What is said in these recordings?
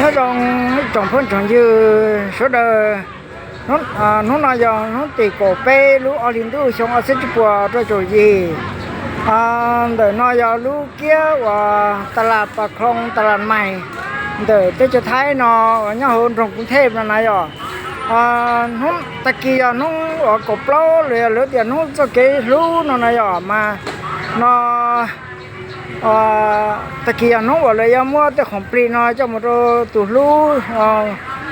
Nyob zoo ib tsoom phooj tsoom ywg sawv daws, hnub no yog hnub tim kaum peb lub ob hlis ntuj xyoo ob txhiab tsib puas rau caum yim. Ntawm no yog lub kiab uas tas las pas khoo tas las mais ntawm teb chaws Thaib no uas nyob hauv nroog Kuv Thej no na yom. Hnub tag kis yog hnub uas kaum plaub los yog lawv tias hnub txoj kev hlub no na yom mas no tag kis yog hnub uas lawv yuav muab tej khoom plig no coj mus rau tus hlub,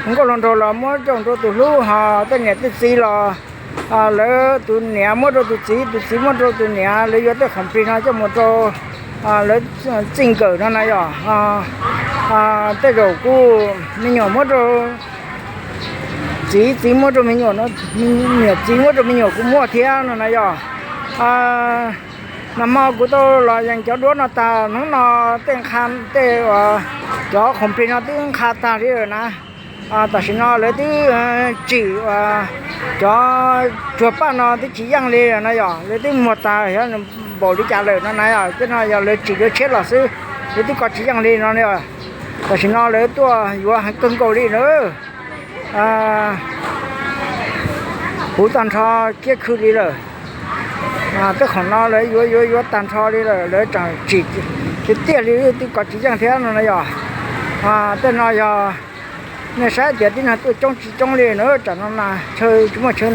nkauj hluas nraug los muab coj mus rau tus hlub, ho tej niam tej txiv los lawv tus niam muab rau tus txiv, tus txiv muab rau tus niam, lawv yuav tej khoom plig no coj mus rau lawv txij nkawm no na yom. Tej zaum kuj me nyuam muab rau txiv, txiv muab rau me nyuam, niam txiv muab rau me nyuam kuj muaj thiab no na yom. Nag hmo kuv tau los yees cov duab no tag, hnub no tej nqha, tej cov khoom plig no twb nqha tag li lawm na. Tam sim no lawv twb tsim cov tsuag paj no twb tsis yeej li no yom, lawv twb muag tag, xyov npaum li cas lawm no na yom. Tej no yog lawv tsim yuav tshiab los xwb, lawv twb kov tsis yeej li no. Tam sim no lawv tuaj yuav heev kawg nkaus li na. Puv tag nrho kiab khw li lawm. Tej khoom no lawv yuav yuav yuav tag nrho li lawm, lawv tseem tsim tiag tiag li twb kov tsis yeej thiab no na yom. Tej no yog nej saib tias tib neeg tuaj coob tsis coob li na, tsam no na chaw tsis muaj chaw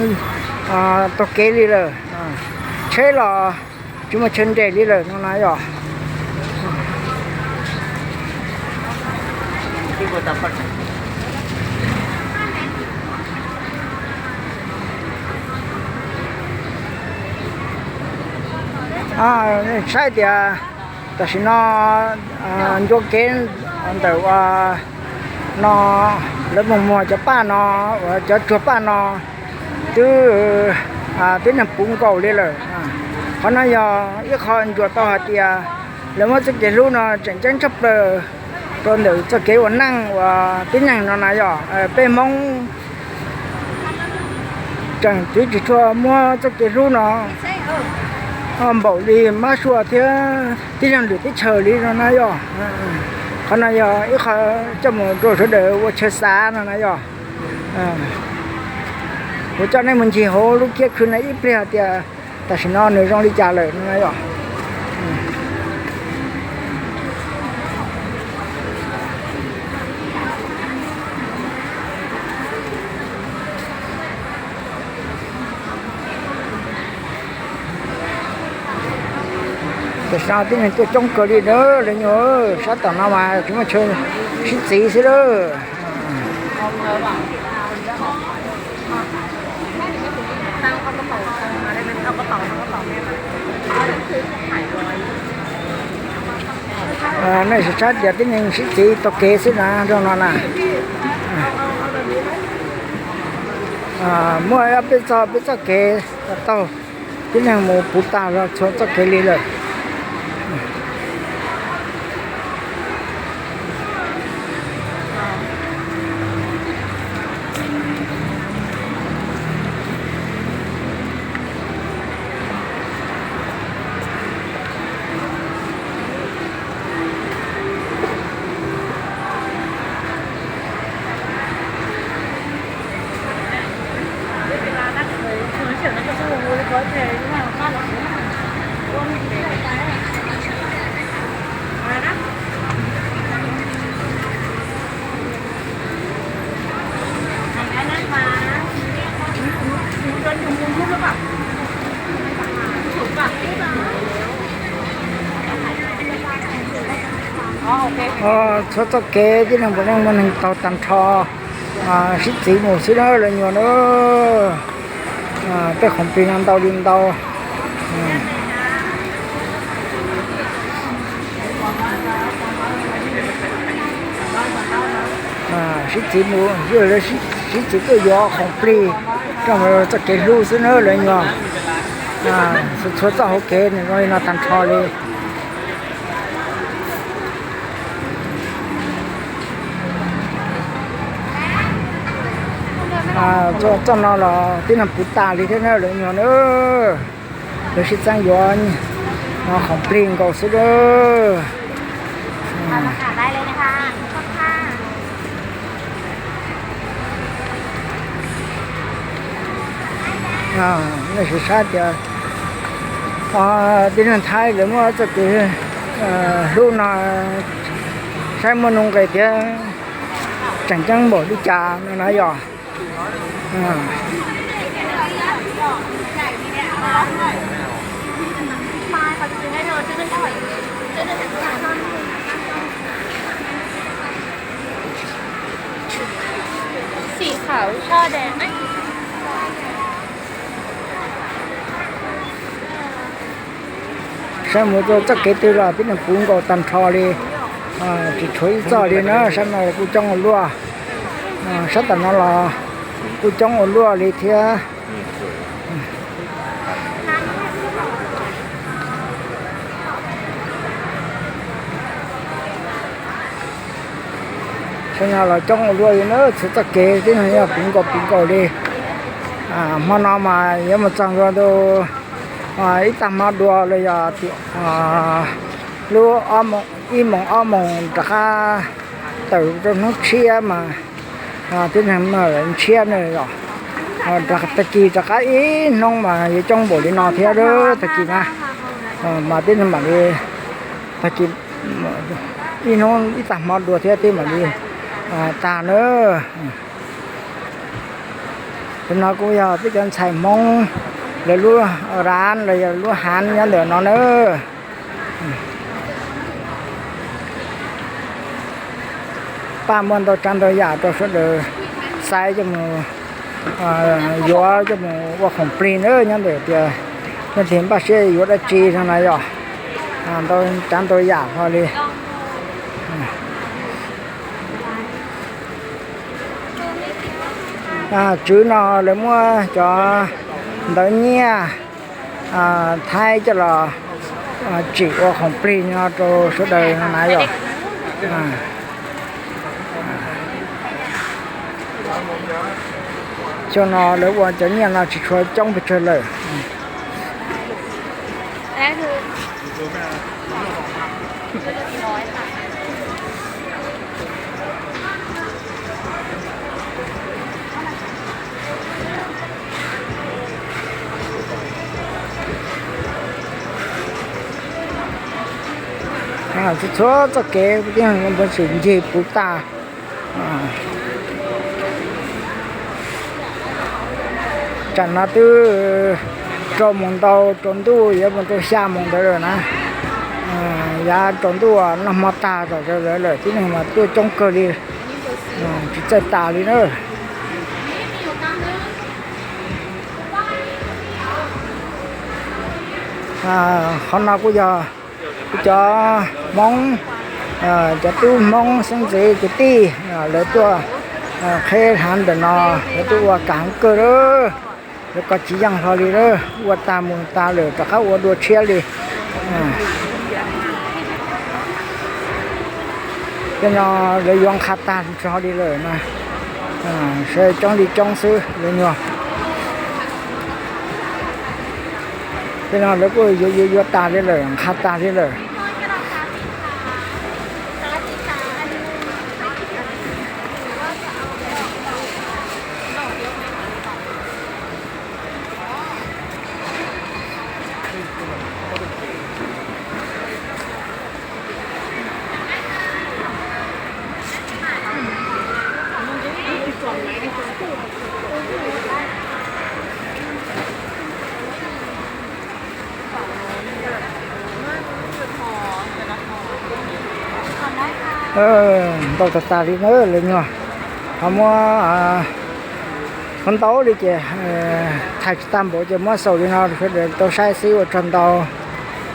taug kev li lawm, tsheb los tsis muaj chaw nres li lawm no na yom. Saib tias tam sim no ncua kev ntawm ua no, lawv mus muag cov paj no, uas cov tsuag paj no twb tib neeg puv nkaus li lawm. Qhov no yog ib qho ntsuas tau hais tias lawv muab txoj kev hlub no tseem ceeb tshaj plaws rau ntawm txoj kev ua neej uas tib neeg no na yom. Peb Hmoob tseem twb tsis tshua muab txoj kev hlub no npaum li mab sua thiab tib neeg lwm teb chaws li no na yom. Qhov no yog ib qho coj mus rau sawv daws ua chaw xav no na yom. Kuv coj nej mus ncig hauv lub kiab khw no ib pliag hais tias tam sim no nws zoo li cas lawm no na yom. Tam sim no tib neeg tuaj coob kawg li na lawv nyuam, sab tom no mas tsis muaj chaw sib txiv xwb lawm. Nej saib tias tib neeg sib txiv taug kev xwb na zoo no na. Muaj peb txoj, peb txoj kev taug, tib neeg mus puv tag txhua txoj kev li lawm. Txhua txoj kev tib neeg puav leej muaj neeg taug tag nrho, sib txiv mus xwb na lawv nyuam na. Tej khoom plig no ntau li ntau. Sib txiv mus, sib txiv tuaj yuav khoom plig rau txoj kev hlub xwb na lawv nyuam. Txhua txoj hauv kev nws zoo li no tag nrho li. Txoj no los tib neeg puv tas li thiab na lawv nyuam na. Lawv sib txeeb yuav khoom plig nkaus xwb lawm. Nej sim saib tias tib neeg Thaib lawv muaj txoj kev hlub no, saib muaj nuj nqis thiab tseem ceeb npaum li cas no na yog. Saib mus rau txoj kev twg los tib neeg puv nkaus tag nrho li, tsis tshuav ib txoj li na. Sab no kuj coob ua luaj, sab tom no los kuj coob ua luaj li thiab. Sab no los coob ua luaj li na, txhua txoj kev tib neeg yog puv nkaus puv nkaus li. Hmo no mas yuav mus txog ntua rau ib tag hmo dua los yog lub ib moos ob moos rov qab tawm rau hnub tshiab mas tib neeg ntshiab ne yom. Tag kis rov qab ib hnub mas yuav coob npaum li no thiab lawm tag kis na. Mas tib neeg mam li, tag kis ib hnub ib tag hmo dua thiab tib mam li tag na. Tus no kuj yog peb cov ntxhais Hmoob lawv lub rab los yog lub hav nyob ntawm no na. Paj muaj ntau tsav ntau yam rau sawv daws xaiv coj mus yuav coj mus ua khoom plig na. Nyob ntawm tias leej twg npaj siab yuav dab tsi no na yom, ntau tsav ntau yam hlo li. Tswv no lawv muab cov ntawv nyiaj Thaib coj los tsim ua khoom plig no rau sawv daws no na yom. Xyoo no lawv ua cov nyiaj no tsis tshua coob pes tsawg lawm. Txhua txhua txoj kev tib neeg yuav mus tsis ncig puv tag. Tsam no twb rau moos ntau, tsaus ntuj yuav mus rau xya moos ntawd lawm na. Yav tsaus ntuj noj hmo tag zom zaws lawm, tib neeg mas tuaj coob kawg li, tsis txawj tas li na. Qhov no kuj yog cov Hmoob, cov tub Hmoob xeeb ntxwv kwv tij, lawv tuaj qheb hav ntawm no, lawv tuaj ua kam heev kawg lawm. Lawv kov tsis yeej hlo li lawm, ua tag mus tas lawm rov qab ua dua tshiab li. Tej no lawv yuav nqha tag nrho li lawm na, sawv coob li coob xwb lawv nyuag. Tej no lawv kuj yuav yuav yuav tas li lawm, nqha tag li lawm. Ntau tag tag li na lawv nyuag, ho muab, qhov ntau li ces thaij tsis tag npaum ces muab xaus li no sawv daws tau saib xwb, ua tsaug ntau.